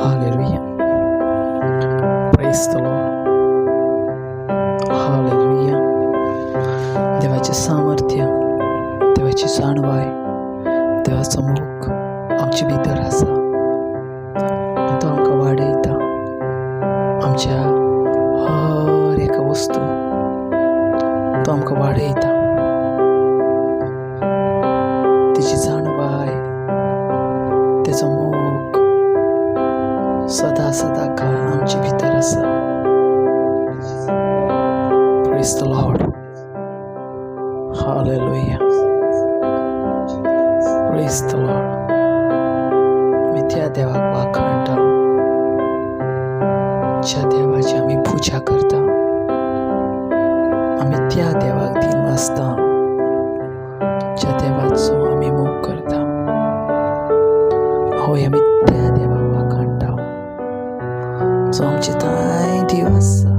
Hallelujah. Praise the Lord. Hallelujah. देवाचें सामर्थ्य, देवाची जाणवाय, देवाचो मोग आमचे भितर आसा आनी तो आमकां वाडयता. आमच्या हर एका वस्तू तो आमकां वाडयता. तेजी जाणवाय, तेजो मोग सदा सदा काळ आमचे भितर आसा. Praise the Lord. Hallelujah. Praise the Lord. आमी त्या देवाक वाखाणटा ज्या देवाची आमी पुजा करता. आमी त्या देवाक दिन वाचता ज्या देवाचो आमी मोग करता. हय, आमी त्या देवाक वाखाणटा जो आमचे थांय देव आसा.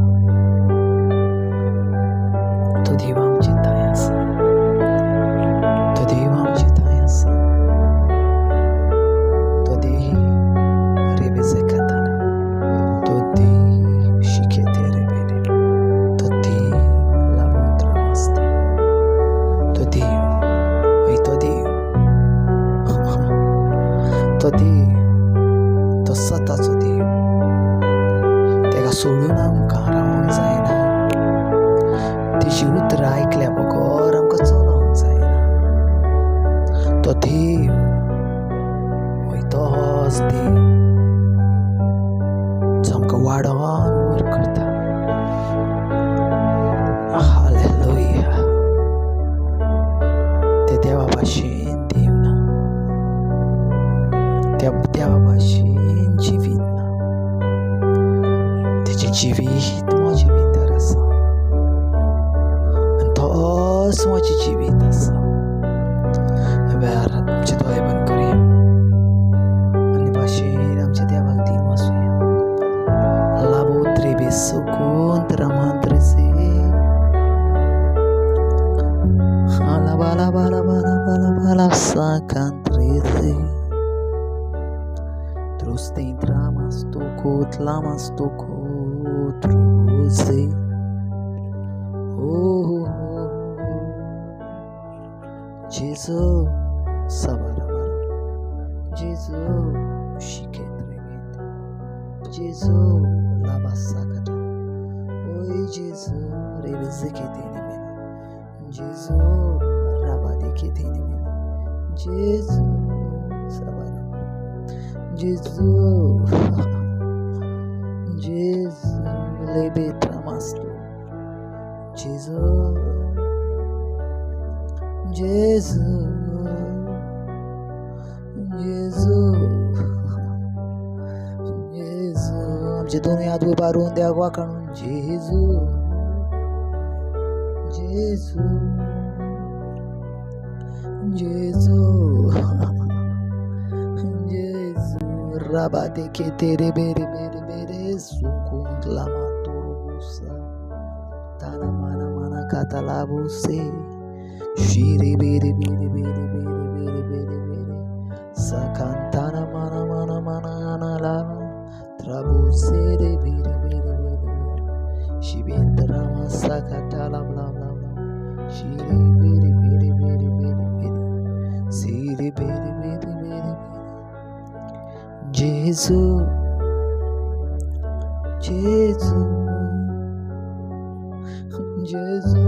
तो देव आमचे थांय आसा. तो देव आमचे थांय आसा. तो देव रेबेजे खाताना, तो देव शिकेते रेबेने, तो देव लाबोंत्र वाचते, तो देव, हय तो देव, तो देव, तो सताचो देव. तेका सोडून आमकां रावंक जायना. तेजी उतरां आयकल्या बगर आमकां चलोंक जायना. तो देव, हय तोच देव जो आमकां वाडोवन वयर करता. हालेलुया. ते देवा भाशेन देव ना, त्या देवा भाशेन जिवीत ना. तेजें जिवीत म्हजे भितर आसा आनी तोच म्हजें जिवीत आसा. वेळार आमचे दोळे बंद करुया आनी भाशेन आमच्या देवाक दिन वाचुया. लाबो त्रेबे सुकून रमांद्रसे hala bala bala bala bala bala sakantreze truste dramas toko tlamas toko truze. Oh Gesù sabarabara, Gesù shiketremende, Gesù labasakata, Oi Gesù rebezeketenemene, Gesù rabadeketenemene, Gesù sabarabara, Gesù Gesù lebetramasto, Gesù Gesù Gesù Gesù. आमचे दोनूय हात उबारून देवाक वाखाणून जेजू जेजू जेजू जेजू राबाते K तेरे बेरे बेरे बेरे सुकून लामा तुरुसा ताना माना माना कातालाबुसे शिरे बेरे बेरे बेरे बेरे बेरे बेरे बेरे sakantana mana mana mana ana lava trabusere bere bere bere bere shibendra masakata la bla bla bla shire bere bere bere bere bere sire bere bere bere bere. Gesù Gesù Gesù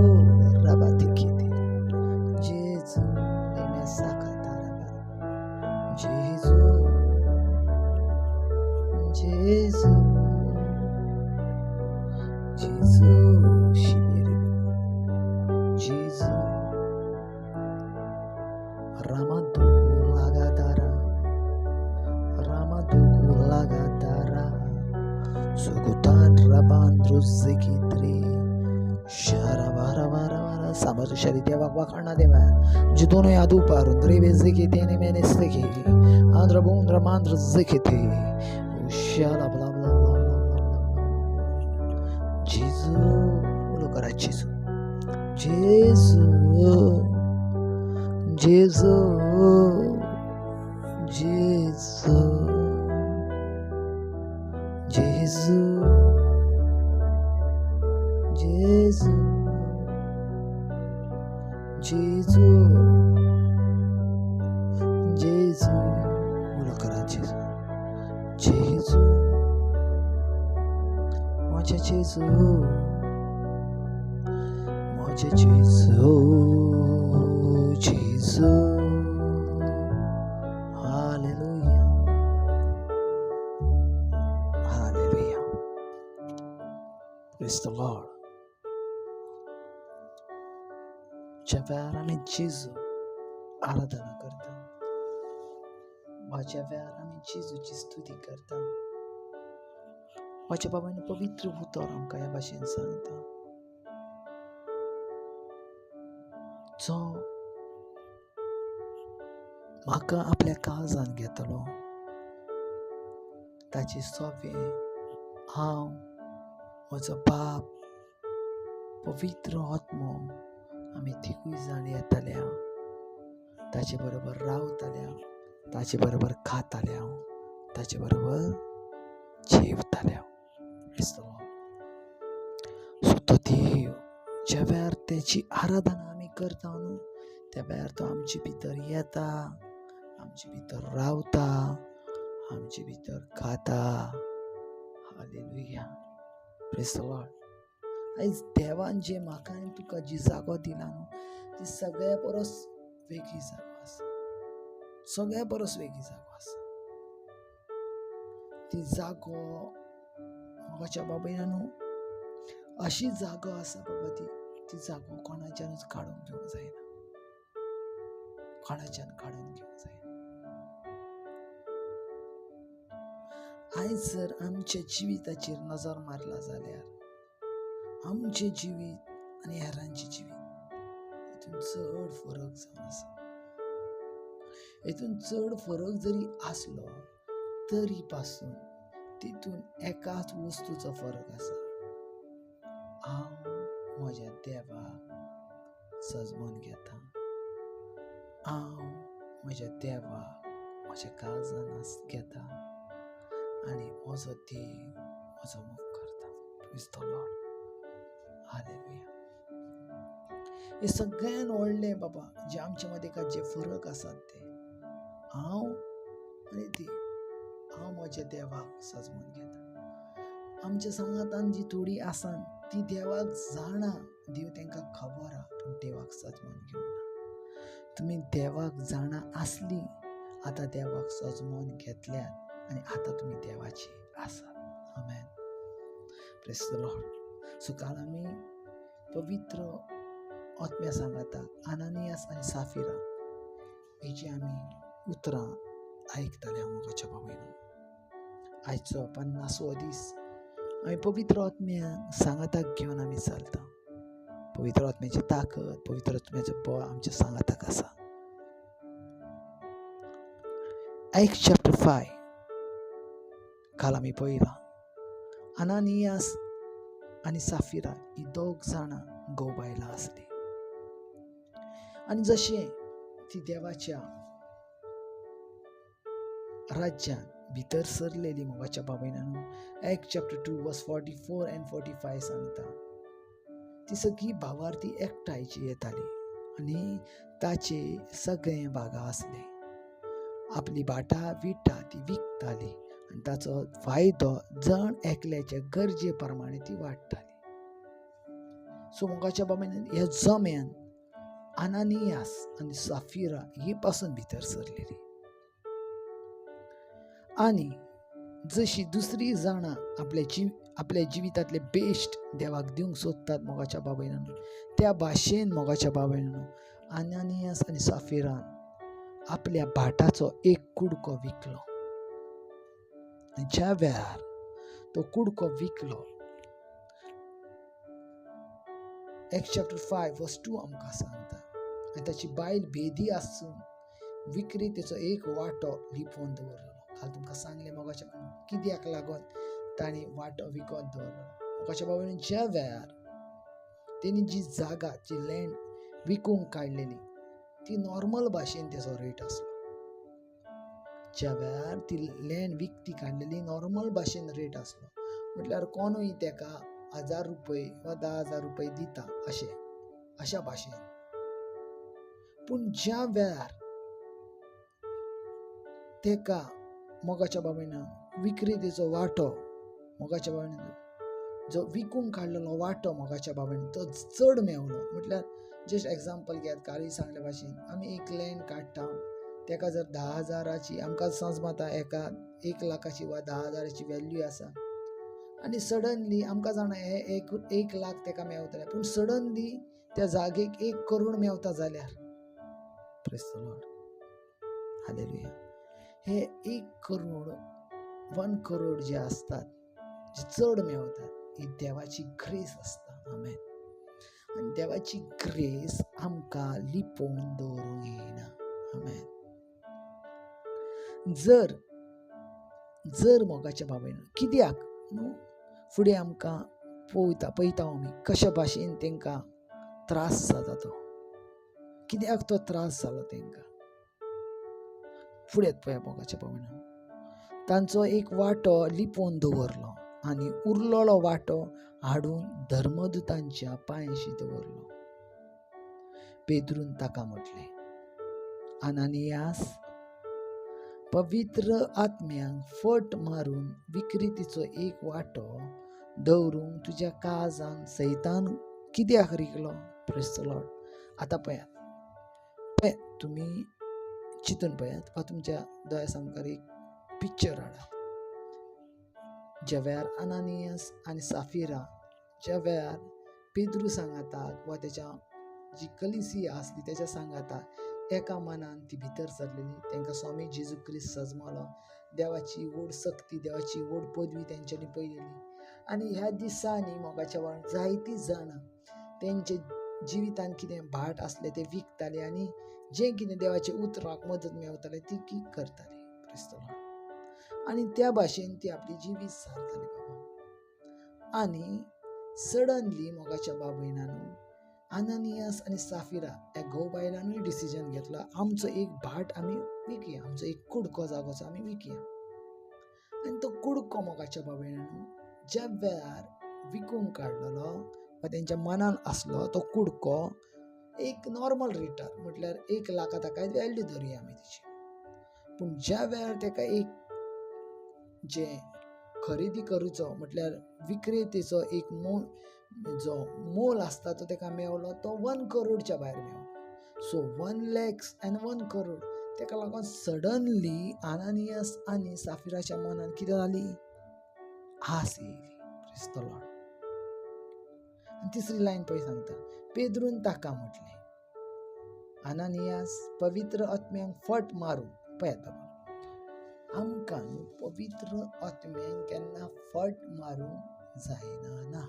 rabatikiti Gesù lemesakata Gesù Gesù Gesù shibere Gesù Ramaduku lagadara Ramaduku lagadara Sugutan rabandru zikitri Sharabarabara सामर्थ्यशाली देवाक वाखाणा देवा जे दोनूय हात उबारून रेबे मेने जिकी आंध्र बुंद्र मांद्र जिकिते शाला blah blah blah blah blah blah. जेजू उलो करा जेजू जेजू जेजू जेजू जेजू जेजू जेजू जेजू. उलो करा जेजू जेजू म्हजें जेजू म्हजें जेजू जेजू. Hallelujah hallelujah. Praise the Lord. ज्या वेळार आमी जेजू आराधना करता वा ज्या वेळार आमी जेजूची स्तुती करता, म्हज्या बाबान पवित्र उतर आमकां ह्या भाशेन सांगता, जो म्हाका आपल्या काळजान घेतलो ताची सोबे हांव म्हजो बाप पवित्र आत्मो आमी तिगूय जाण येताल्या, ताचे बरोबर रावताल्या, ताचे बरोबर खाताल्या, ताचे बरोबर जेवताल्या. सो तो देव ज्या वेळार तेची आराधना आमी करता न्हू त्या वेळार तो आमचे भितर येता, आमचे भितर रावता, आमचे भितर खाता. हालेलुया. Praise the Lord. आयज देवान जे म्हाका आनी तुका जी जागो दिला न्हू ती सगळ्या परस वेगळी जागो आसा, सगळ्या परस वेगळी जागो आसा. ती जागो म्हाका बाबायना न्हू अशी जागो आसा बाबा, ती ती जागो कोणाच्यानूच काडून घेवंक जायना, कोणाच्यान काडून घेवंक जायना. आयज जर आमच्या जिविताचेर नजर मारला जाल्यार आमचें जिवीत आनी हेरांचें जिवीत हितून चड फरक जावन आसा. हितून चड फरक जरी आसलो तरी पासून तितून एकाच वस्तूचो फरक आसा. हांव म्हज्या देवाक सजमोन घेता, हांव म्हज्या देवाक म्हज्या काळजान घेता आनी म्हजो देव म्हजो मोग करता. Praise the Lord. हालेलुया. हे सगळ्यान व्हडलें बाबा जे आमचे मदीं का जे फरक आसात ते हांव आनी देव. हांव म्हज्या देवाक सजमोन घेता. आमच्या सांगातान जी थोडी आसान ती देवाक जाणा, देव तांकां खबर आहा, पूण देवाक सजमोन घेवना. तुमी देवाक जाणा आसली, आतां देवाक सजमोन घेतल्यात आनी आतां तुमी देवाची आसात. आमेन. Praise the Lord. सो काल आमी पवित्र आत्म्या सांगाता अनानियास आनी साफिरा हेची आमी उतरां आयकताले मोगाच्या बाबायन. आयचो 50वो दीस आमी पवित्र आत्म्या सांगाताक घेवन आमी चलता. पवित्र आत्म्याची ताकद, पवित्र आत्म्याचो बळ आमच्या सांगाताक आसा. Acts chapter 5 काल आमी पळयलां अनानियास आनी साफिरा ही दोग जाणां घोव बायलां आसली आनी जशें ती देवाच्या राज्यान भितर सरलेली मोगाच्या बाबायन Acts chapter 2 verse 44 and 45 सांगता ती सगळी भावार्थी एकठांयची येताली आनी ताचे सगळे भागा आसले. आपली भाटां विटा ती विकताली आनी ताचो फायदो जण एकल्याच्या गरजे प्रमाणे ती वाडटाली. सो मोगाच्या बाबान ह्या जम्यान अनानियास आनी साफिरा ही पासून भितर सरलेली आनी जशी दुसरी जाणां आपल्या जिवितांतले बेस्ट देवाक दिवंक सोदतात मोगाच्या बाबायन त्या भाशेन मोगाच्या बाबायन अनानियास आनी साफिरान आपल्या भाटाचो एक कुडको विकलो. आनी ज्या वेळार तो कुडको विकलो Acts chapter 5 verse 2 आमकां सांगता आनी ताची बायल भेदी आसून विक्रेतेचो एक वांटो लिपोवन दवरलो. काल तुमकां सांगलें मोगाच्या कित्याक लागून तांणी वांटो विकत दवरलो. मोगाच्या बाबान ज्या वेळार तेणी जी जागा जी लँड विकूंक काडलेली ती नॉर्मल भाशेन तेजो रेट आसलो. ज्या वेळार ती लँड विकती काडलेली नॉर्मल भाशेन रेट आसलो, म्हटल्यार कोणूय तेका 1000 रुपये वा 10,000 रुपये दिता अशें, अशा भाशेन. पूण ज्या वेळार तेका मोगाच्या बाबान विक्रेतेचो वांटो, मोगाच्या बाबान जो विकूंक काडलेलो वांटो मोगाच्या बाबान तो चड मेवलो. म्हटल्यार जस्ट एग्जाम्पल घेयात, कालूय सांगले भाशेन आमी एक लँड काडटा, तेका जर 10,000 आमकां समजता एका 1 लाखाची वा 10,000 वॅल्यू आसा, आनी सडनली आमकां जाणा हे 1 लाख तेका मेवतले, पूण सडनली त्या जागेक 1 करोड मेवता जाल्यार, प्रेज the Lord, hallelujah, हे 1 करोड 1 करोड जे आसतात, जे चड मेवतात, ही देवाची ग्रेस आसता. आमेन. आनी देवाची ग्रेस आमकां लिपोवन दवरूंक येना. आमेन. जर जर मोगाच्या बाबायन कित्याक न्हू फुडें आमकां पळयता पळयता आमी कशा भाशेन तांकां त्रास जाता, तो कित्याक तो त्रास जालो तांकां फुडें पळया मोगाच्या बाबायन तांचो एक वांटो लिपोवन दवरलो आनी उरलेलो वांटो हाडून धर्मदूतांच्या पांयांशी दवरलो. पेद्रून ताका म्हटलें, अनानियास, पवित्र आत्म्यांक फट मारून विक्रेतीचो एक वांटो दवरूंक तुज्या काळजान सैतान कित्याक रिगलो? Praise the Lord. आतां पळयात, पळयात तुमी चिंतून पळयात वा तुमच्या दोळ्या सामकार एक पिक्चर हाडात. ज्या वेळार अनानियास आनी साफिरा ज्या वेळार पेद्रू सांगाताक वा तेच्या जी कलिसिया आसली तेच्या सांगाताक एका मनान ती भितर सरलेली, तांकां स्वामी जेजू क्रिस्त सजमलो, देवाची व्हड सक्ती, देवाची व्हड पदवी तेंच्यांनी पळयलेली. आनी ह्या दिसांनी मोगाच्या वाड जायतीं जाणां तेंचे जिवितान कितें भाट आसलें तें विकताले आनी जें कितें देवाच्या उतराक मदत मेवताले ती की करताली. Praise the Lord. आनी त्या भाशेन ती आपली जिवीत सारताली बाबा. आनी सडनली मोगाच्या बाबयणानू अनानियास आनी साफिरा ह्या घोव बायलानूय डिसिजन घेतला, आमचो एक भाट आमी विकया, आमचो एक कुडको जागोचो आमी विकया. आनी तो कुडको मोगाच्या बाबयणानू ज्या वेळार विकूंक काडलेलो वा तेंच्या मनान आसलो तो कुडको एक नॉर्मल रेटार, म्हटल्यार 1 लाखा ताका वॅल्यू धरुया आमी तेची. पूण ज्या वेळार ताका एक जे खरेदी करूचो म्हटल्यार विक्रेतेचो एक मोल जो मोल आसता तो ताका मेवलो, तो 1 करोडच्या भायर मेवलो. So 1 lakhs and 1 crore. ताका लागून सडनली अनानियास आनी साफिराच्या मनान कितें जाली? आस येयली. Praise the Lord. आनी तिसरी लायन पळय सांगता, पेद्रून ताका म्हटलें, अनानियास, पवित्र आत्म्यांक फट मारून. पळयात बाबा, आमकां पवित्र आत्म्यांक केन्ना फट मारूंक जायना ना.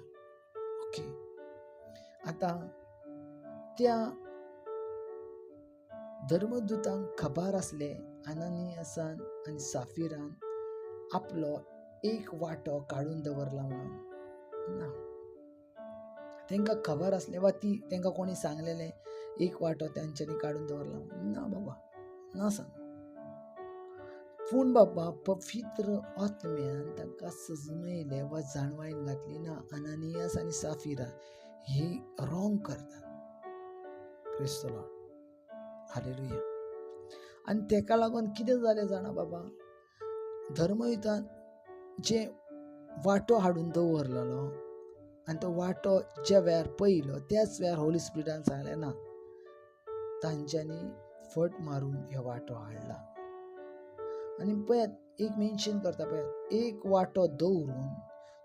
ओके, आतां त्या धर्मदूतांक खबर आसलें अनानियासान आनी साफिरान आपलो एक वांटो काडून दवरला म्हणून ना. तांकां खबर आसलें वा ती तांकां कोणी सांगलेलें एक वांटो तांच्यांनी काडून दवरला ना बाबा, ना सांग. पूण बाबा पवित्र आत्म्यान तांकां सजमयलें वा जाणवायन घातली ना अनानियास आनी साफिरा ही रॉंग करतात. Praise the Lord, hallelujah. आनी ताका लागून कितें जालें जाणा बाबा, धर्मयुतान जे वांटो हाडून दवरलेलो आनी तो वांटो ज्या वेळार पळयलो त्याच वेळार होली स्पिरिटान सांगलें ना, तांच्यांनी फट मारून हो वांटो हाडला. आनी पळयात एक मेन्शन करता पळयात, एक वांटो दवरून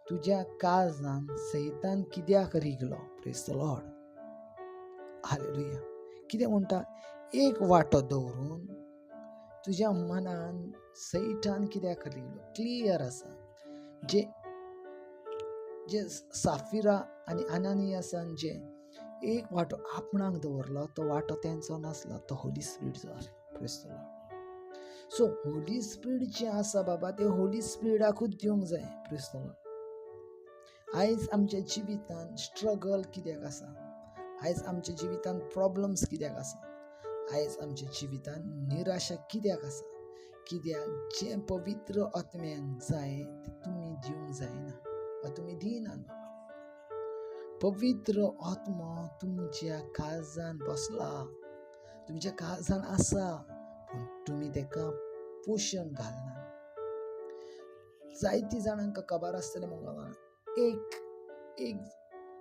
तुज्या काळजान सैतान कित्याक रिगलो? Praise the Lord, hallelujah. कितें म्हणटा? एक वांटो दवरून तुज्या मनान सैतान कित्याक रिगलो? क्लियर आसा. जे जे साफिरा आनी अनानियासान जे एक वांटो आपणाक दवरलो तो वांटो तेंचो नासलो, तो होली स्पिरिटचो आसलो. Praise the Lord. So Holy Spirit जें आसा बाबा तें होली स्पिरिटाकूच दिवंक जाय. Praise the Lord. आयज आमच्या जिवितान स्ट्रगल कित्याक आसा? आयज आमच्या जिवितान प्रॉब्लम्स कित्याक आसा? आयज आमच्या जिवितान निराशा कित्याक आसा? कित्याक जें पवित्र आत्म्यांक जाय तें तुमी दिवंक जायना वा तुमी दिनात बाबा. पवित्र आत्मो तुमच्या काळजान बसला, तुमच्या काळजान आसा, पूण तुमी तेका पोशण घालना. जायती जाणांका खबर आसतलें मगो, एक एक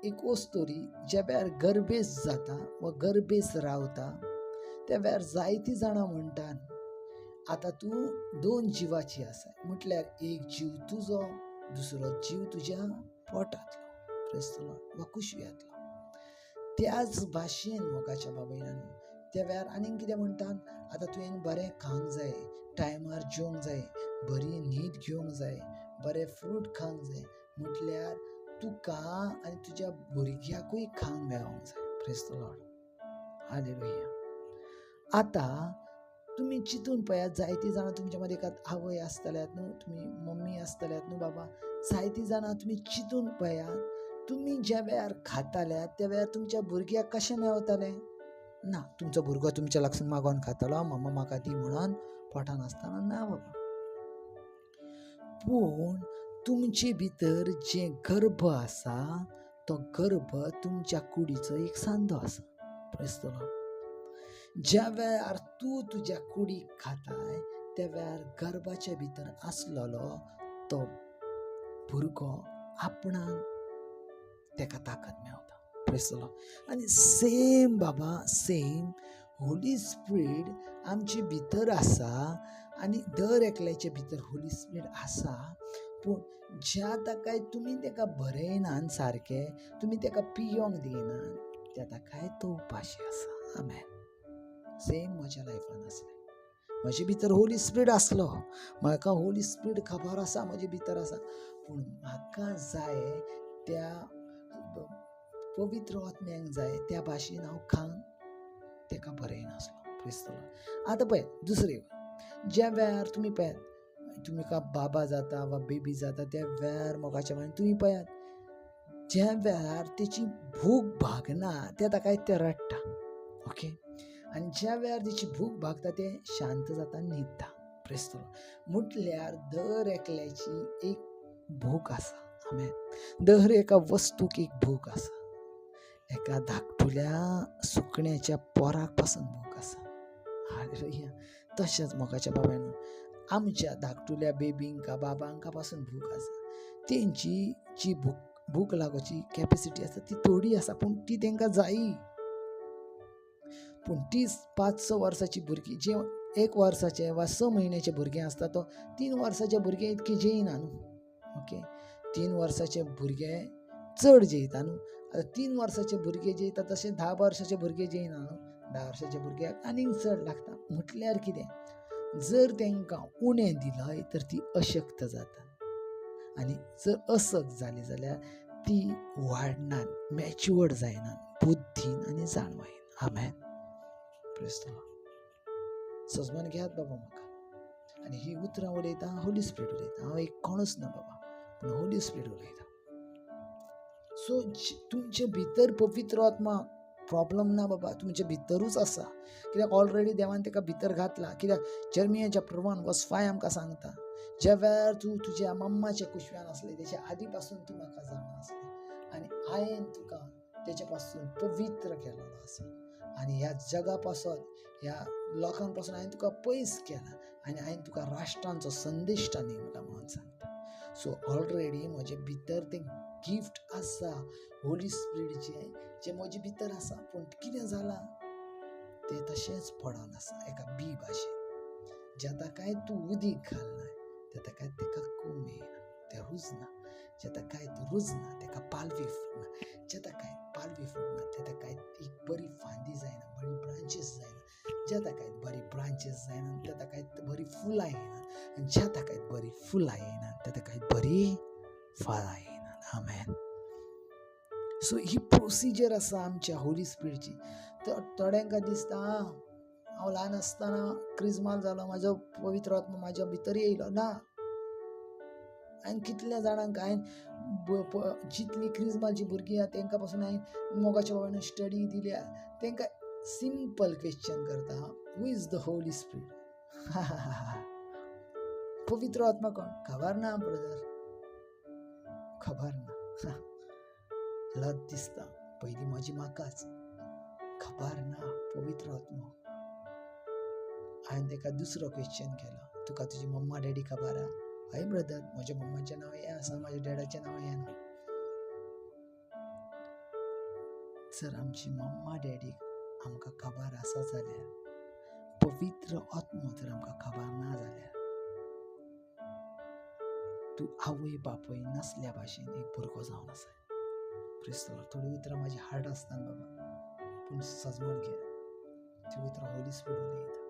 एक वस्तोरी ज्या वेळार गर्भेस जाता वा गर्भेस रावता त्या वेळार जायती जाणां म्हणटात आतां तूं दोन जिवाची आसा, म्हटल्यार एक जीव तुजो, दुसरो जीव तुज्या पोटांतलो, क्रिस्तलो वा कुशव्यांतलो. त्याच भाशेन मोगाच्या बाबायनान त्या वेळार आनीक कितें म्हणटात, आतां तुवें बरें खावंक जाय, टायमार जेवंक जाय, बरी न्हीद घेवंक जाय, बरें फ्रूट खावंक जाय, म्हटल्यार तुका आनी तुज्या भुरग्याकूय खावंक मेळोंक जाय. Praise the Lord, hallelujah. आतां तुमी चिंतून पळयात, जायतीं जाणां तुमच्या मदीं एकाद आवय आसतल्यात न्हू, तुमी मम्मी आसतल्यात न्हू बाबा, जायतीं जाणां तुमी चिंतून पळयात, तुमी ज्या वेळार खाताल्यात त्या वेळार तुमच्या भुरग्याक कशें मेवतालें? ना, तुमचो भुरगो तुमच्या लागसून मागोन खातालो, मम्मा म्हाका दी म्हणून पोटान आसतना ना बाबा. पूण तुमचे भितर जें गर्भ आसा तो गर्भ तुमच्या कुडीचो एक सांदो आसा. Praise the Lord. ज्या वेळार तूं तुज्या कुडीक खाताय त्या वेळार गर्भाच्या भितर आसलेलो तो भुरगो आपणाक तेका ताकद मेवता. Praise the Lord. आनी सेम बाबा, सेम होली स्पिरिट आमचे भितर आसा आनी दर एकल्याच्या भितर होली स्पिरिट आसा. पूण ज्या ताकाय तुमी तेका बरयनान सारकें, तुमी तेका पियोंक दिनात, त्या ताकाय तो उपाशी आसा. आमेन. सेम म्हज्या लायफान आसलें, म्हजे भितर होली स्पिरिट आसलो, म्हाका होली स्पिरिट खबर आसा म्हजे भितर आसा, पूण म्हाका जाय त्या पवित्र आत्म्यांक जाय त्या भाशेन हांव खावन तेका बरयनासलो. Praise the Lord. आतां पळय दुसरी, ज्या वेळार तुमी पळयात तुमी का बाबा जाता वा बेबी जाता त्या वेळार मोगाच्या मागीर तुमी पळयात ज्या वेळार तेची भूक भागना त्या ताका तें रडटा. ओके, आनी ज्या वेळार तेची भूक भागता तें शांत जाता, न्हिदता. Praise the Lord. म्हटल्यार दर एकल्याची एक भूक आसा. आमेन. दर एका वस्तूक एक भूक आसा. एका धाकटुल्या सुकण्याच्या पोराक पासून भूक आसा. हालेलुया. तशेंच मोगाच्या बाबांनो, आमच्या धाकटुल्या बेबींका बाबांका पासून भूक आसा. तेंची जी भूक लागोची कॅपेसिटी आसा ती थोडी आसा, पूण ती तेंकां जायी. पूण ती 5-6 वर्सांची भुरगीं, जे 1 वर्साचे वा 6 म्हयन्याचे भुरगें आसता तो 3 वर्साचे भुरगें इतकें जेयना न्हू. ओके, 3 वर्साचे भुरगे चड जेयता न्हू. आतां 3 वर्साचे भुरगे जेयता तशें 10 वर्साचे भुरगे जेयना न्हू. 10 वर्साच्या भुरग्याक आनीक चड लागता. म्हटल्यार कितें, जर तांकां उणें दिलय तर ती अशक्त जाता, आनी जर असक्त जाली जाल्यार ती वाडनात, मॅच्युअर्ड जायनात बुद्धीन आनी जाणवायेन. आमेन. Praise the Lord. सजमान घेयात बाबा म्हाका. आनी ही उतरां उलयता होली स्पिरिट उलयता, हांव एक कोणूच ना बाबा, पूण होली स्पिरिट उलयता. सो तुमचे भितर पवित्र आत्मा प्रॉब्लम ना बाबा, तुमचे भितरूच आसा. कित्याक ऑलरेडी देवान तेका भितर घातला. कित्याक जर्मिया चॅप्टर 1 वर्स 5 आमकां सांगता, ज्या वेळार तूं तुज्या मम्माच्या कुशव्यान आसलें तेच्या आदी पासून तूं म्हाका जाणा आसलें, आनी हांवें तुका तेच्या पासून पवित्र केलेलो आसा, आनी ह्या जगा पासून ह्या लोकां पासून हांवें तुका पयस केला, आनी हांवें तुका राष्ट्रांचो संदेश्टा नेमला म्हणून सांगता. सो ऑलरेडी म्हजे भितर तें गिफ्ट आसा होली स्पिरिटचें, जें म्हजे भितर आसा. पूण कितें जालां तें तशेंच पडोन आसा एका बी भाशेन, ज्या ताकाय तूं उदीक घालना त्या ताकाय तेका कोम येना, तें रुजना. ज्या ताकाय रुजना तेका पालवी फुटना, ज्या ताकाय पालवी फुटना त्या ताकाय एक बरी फांदी जायना, बरी ब्रांचीस जायना. ज्या ताकाय बरी ब्रांचीस जायना त्या ताकाय बरी फुलां येना, आनी ज्या ताकाय बरी फुलां येना त्या ताकाय बरी फळां येना. आमेन. सो ही प्रोसिजर आसा आमच्या होली स्पिरिटची. तर थोड्यांकां दिसता हांव ल्हान आसतना क्रिजमाल जालो, म्हाजो पवित्र आत्मा म्हाज्या भितर येयलो ना. हांवें कितल्या जाणांक हांवें जितली क्रिजमालची भुरगीं आहा तेंकां पासून हांवें मोगाच्या बाबान स्टडी दिल्या, तेंकां सिंपल क्वेश्चन करता, who is the Holy Spirit? पवित्र आत्मा कोण? खबर ना ब्रदर, खबर ना. लज दिसता पयलीं म्हजी म्हाकाच, खबर ना पवित्र आत्मा. हांवें ताका दुसरो क्वेश्चन केलो, तुका तुजी मम्मा डॅडी खबर आहा? हय ब्रदर, म्हज्या मम्माचें नांव हें आसा, म्हज्या डॅडाचें नांव हें ना. जर आमची मम्मा डॅडीक आमकां खबर आसा जाल्यार पवित्र आत्मो जर आमकां खबर ना जाल्यार तूं आवय बापूय नासल्या भाशेन एक भुरगो जावन आसा. क्रिस्तवर थोडी उतरां म्हाजी हार्ड आसता बाबा, पूण सजमण घे, ती उतरां होली स्पिरिट उलयता.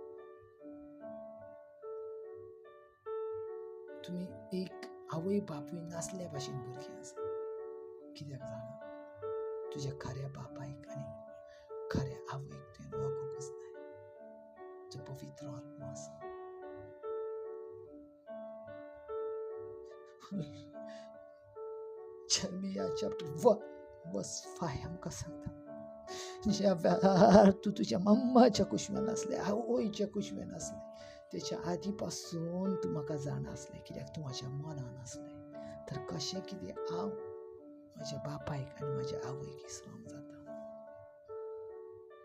तुमी एक आवय बापूय नासल्या भाशेन भुरगीं आसा. कित्याक जाणा? तुज्या खऱ्या बापायक आनी खऱ्या आवयक तुवें वळखूंकच नाय. जो पवित्र आत्मो आसा. जेरेमिया चॅप्टर 1 verse 5 आमकां सांगता, ज्या वेळार तूं तुज्या मम्माच्या कुशव्यान आसलें, आवयच्या कुशव्यान आसलें, तेच्या आदी पासून तूं म्हाका जाणा आसलें, कित्याक तूं म्हाज्या मनान आसलें. तर कशें कितें हांव म्हज्या बापायक आनी म्हज्या आवयक विसरोंक जाता?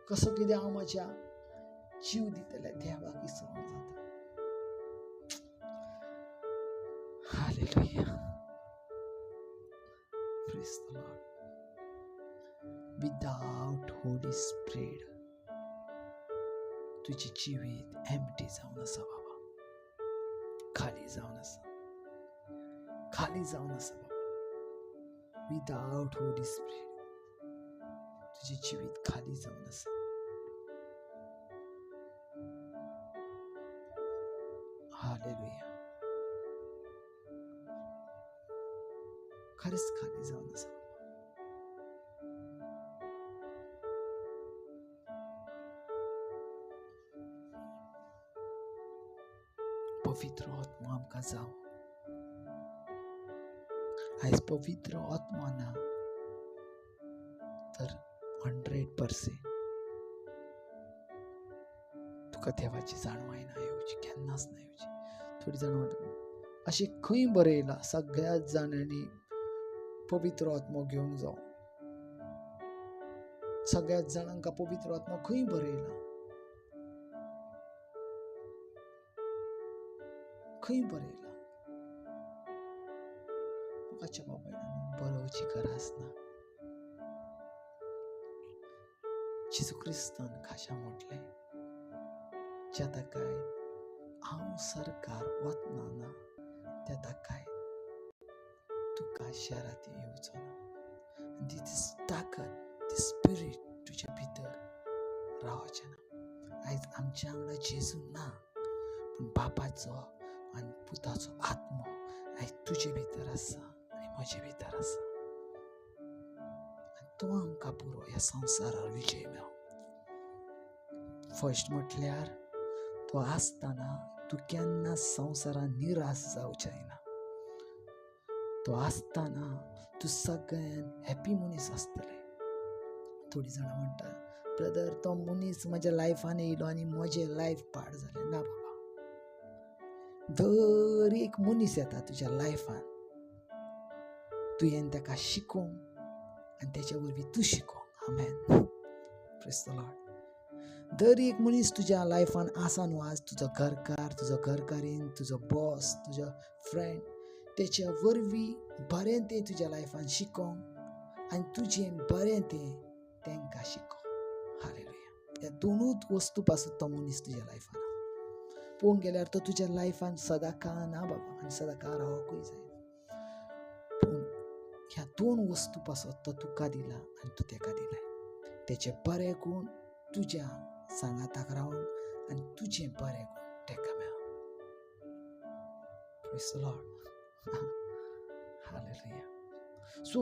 कसो कितें हांव म्हज्या जीव दितल्या देवाक विसरोंक जाता? Hallelujah. Praise the Lord. Without Holy Spirit तुजें जिवीत एम्प्टी जावन आसा बाबा, खाली जावन आसा, खाली जावन आसा बाबा. विदाउट होली स्पिरिट तुजें जिवीत खाली जावन आसा. हालेलुया. खरेंच खाली जावन आसा. पवित्र आत्मा आमकां जावं. आयज पवित्र आत्मा ना तर 100% तुका देवाची जाणवाय ना येवची, केन्नाच ना येवची. थोडी जाणां म्हणटा अशें खंय बरयलां सगळ्याच जाणांनी पवित्र आत्मो घेवंक जावं, सगळ्याच जाणांक पवित्र आत्मो खंय बरयला? खंय बरयला? म्हाका बाबायन बरोवची गरज ना. जेजू क्रिस्तान खाशा म्हटलें, ज्या ताकाय हांव सरकार वतना ना त्या ताकाय तुका शहरांत येवचो ना. आनी ती ताकद, ती स्पिरीट तुज्या भितर रावचें ना. आयज आमच्या वांगडा जेजू ना, पूण बापाचो आनी पुताचो आत्मो आयज तुजे भितर आसा आनी म्हजे भितर आसा. आनी तो आमकां पुरो ह्या संवसारार विजय मेळो. फर्स्ट म्हटल्यार तो आसतना तूं केन्ना संवसारान निराश जावचें ना. तो आसतना तूं सगळ्यान हॅपी मनीस आसतलें. थोडीं जाणां म्हणटात, ब्रदर तो मनीस म्हज्या लायफान येयलो आनी म्हजें लायफ पाड जालें. ना बाबा, दर एक मनीस येता तुज्या लायफान, तुवें ताका शिकोवंक आनी तेच्या वरवीं तूं शिकोवंक. आमेन. Praise the Lord. दर एक मनीस तुज्या लायफान आसा न्हू आज, तुजो घरकार, तुजो घरकारीन, तुजो बॉस, तुजो फ्रेंड, तेच्या वरवीं बरें तें तुज्या लायफान शिकोवंक आनी तुजें बरें तें तांकां शिकोवंक. हालेलुया. ह्या दोनूच वस्तू पासून तो मनीस तुज्या लायफान पळोवंक गेल्यार तो तुज्या लायफान सदांकाळ ना बाबा, आनी सदांकाळ रावकूय जायना. पूण ह्या दोन वस्तू पासत तो तुका दिला आनी तूं ताका दिलाय. तेचे बरे गूण तुज्या सांगाताक रावन आनी तुजें बरे गूण ताका मेळो. Praise the Lord. Hallelujah. So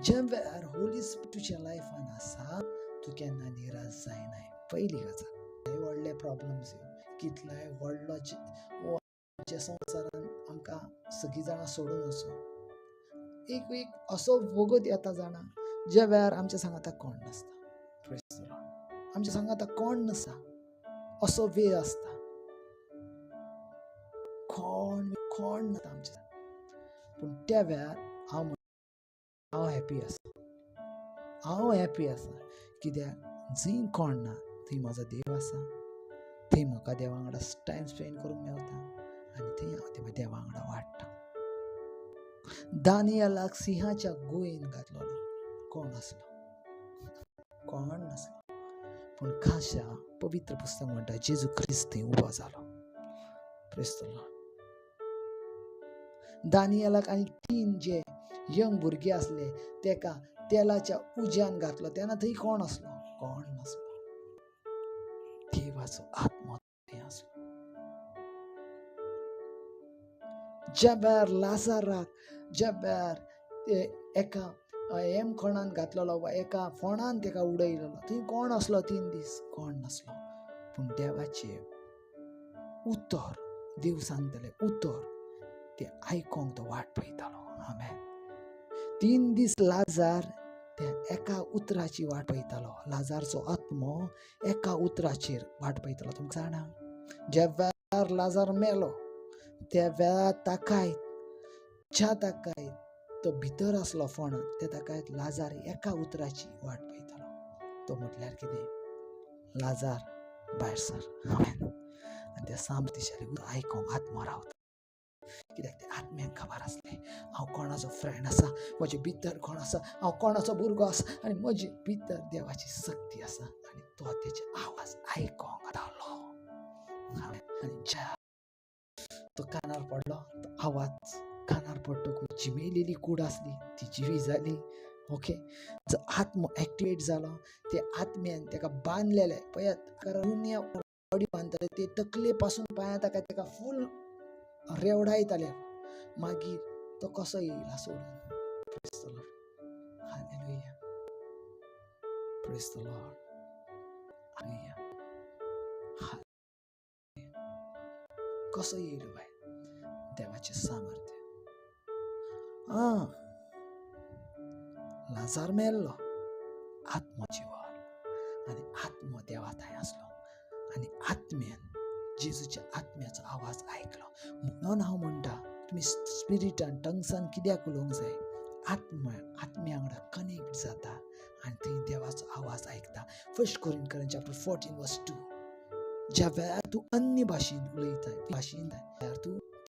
ज्या वेळार होली स्पिरिट तुज्या लायफान आसा तूं केन्ना निराश जायनाय. पयली गजाल, व्हडले प्रॉब्लम्स येवं, कितलोय व्हडलो आमच्या संवसारान आमकां सगळीं जाणां सोडून वचूं, एक एक असो वगत येता जाणा ज्या वेळार आमच्या सांगाताक कोण नासता. Praise the Lord. आमच्या सांगाता कोण नासा असो वेळ आसता, कोण कोण नासता आमच्या. पूण त्या वेळार हांव हॅपी आसा, हांव हॅपी आसा कित्याक जंय कोण ना थंय म्हजो देव आसा, थंय म्हाका देवा वांगडा टायम स्पेंड करूंक मेवता आनी थंय हांव देवा वांगडा वाडटा. दानियलाक सिंहाच्या गुयेन घातलेलो, कोण आसलो? कोण नासलो. पूण खाशा पवित्र पुस्तक म्हणटा जेजू क्रिस्त थंय उबो जालो. Praise the Lord. दानियलाक आनी 3 जे यंग भुरगे आसले तेका तेलाच्या उज्यान घातलो तेन्ना थंय कोण आसलो? कोण नासलो. देवाचो आत्मो थंय आसलो. ज्या वेळार लाजाराक ज्या वेळार एका हेमखणान घातलेलो वा एका फोणान तेका उडयलेलो थंय कोण आसलो? 3 दीस कोण नासलो. पूण देवाचें उतर, देव सांगतले उतर तें आयकोंक तो वाट पळयतालो. आमेन. 3 दीस लाजार त्या एका उतराची वाट पळयतालो. लाजारचो आत्मो एका उतराचेर वाट पळयतालो. तुमकां जाणा, ज्या वेळार लाजार मेलो त्या वेळार ताकाय ज्या ताकाय तो भितर आसलो फोणांत त्या ताकाय लाजार एका उतराची वाट पळयतालो. तो म्हटल्यार कितें? लाजार भायर सर. आमेन. आनी त्या सामतेशाली आयकोंक आत्मो रावता कित्याक ते आत्म्याक खबर आसलें हांव कोणाचो फ्रेंड आसा, म्हजे भितर कोण आसा, हांव कोणाचो भुरगो आसा आनी म्हजे भितर देवाची शक्ती आसा. आनी तो तेचे आवाज आयकोंक रावलो. आनी ज्या तो कानार पडलो तो आवाज कानार पडटकूच जी मेलेली कूड आसली ती जिवी जाली. ओके, जो आत्मो एक्टिवेट जालो ते आत्म्यान तेका बांदलेले पळयात, कारण दुनिया बॉडी बांदताले ते तकले पासून पांया ताका तेका फूल रेवडायताले. मागीर तो कसो येयला सोडून? Praise the Lord. Hallelujah. Praise the Lord. Hallelujah. कसो येयलो बाय? देवाचें सामर्थ्य. आं, लाजार मेल्लो, आत्मो जिवो आनी आत्मो देवा थंय आसलो आनी आत्म्यान जेजूच्या आत्म्याचो आवाज आयकलो. म्हणून हांव म्हणटा तुमी स्पिरिटान टंग्सान कित्याक उलोवंक जाय? आत्म्या वांगडा कनेक्ट जाता आनी थंय देवाचो आवाज आयकता. 1 Corinthians chapter 14 verse 2. ज्या वेळार तूं अन्य भाशेन उलयता भाशेन तूं